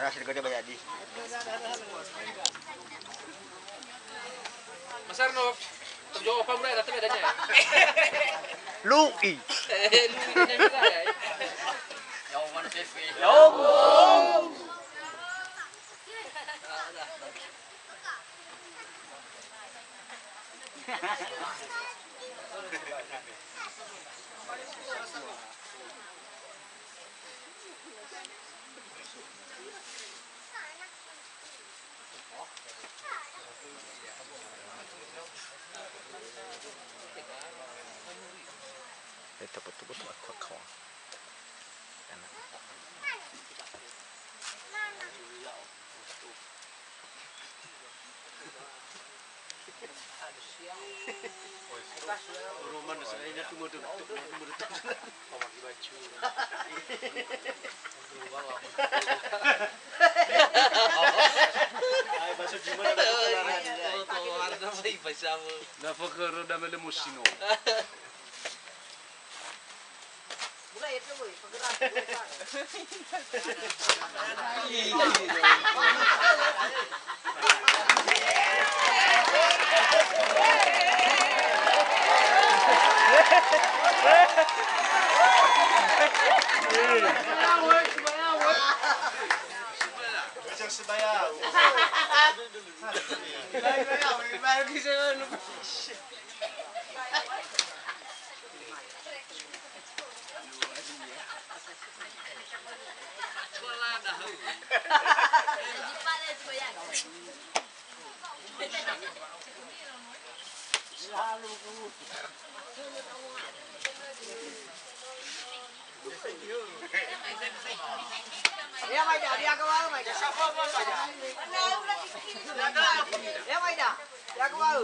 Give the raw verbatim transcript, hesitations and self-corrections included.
Rasa gede banyak di. Mas Arnof, terjawab apa mulai datang adanya ya? Lui. Eh, Lui ini yang kita ya. Ya, Oman F F. Ya, Om. Eh, tapa tuku tu aku kawan. Enak. Roman saya tu mau duduk, mau duduk. Pakai baju. Ai, masuk gimana? Oh, tuh, harus apa, Ibu, sama? Nah, fakir udah mele musino. Ya, Maida, dia ke mana, Maida? Ya, Maida, dia ke mana?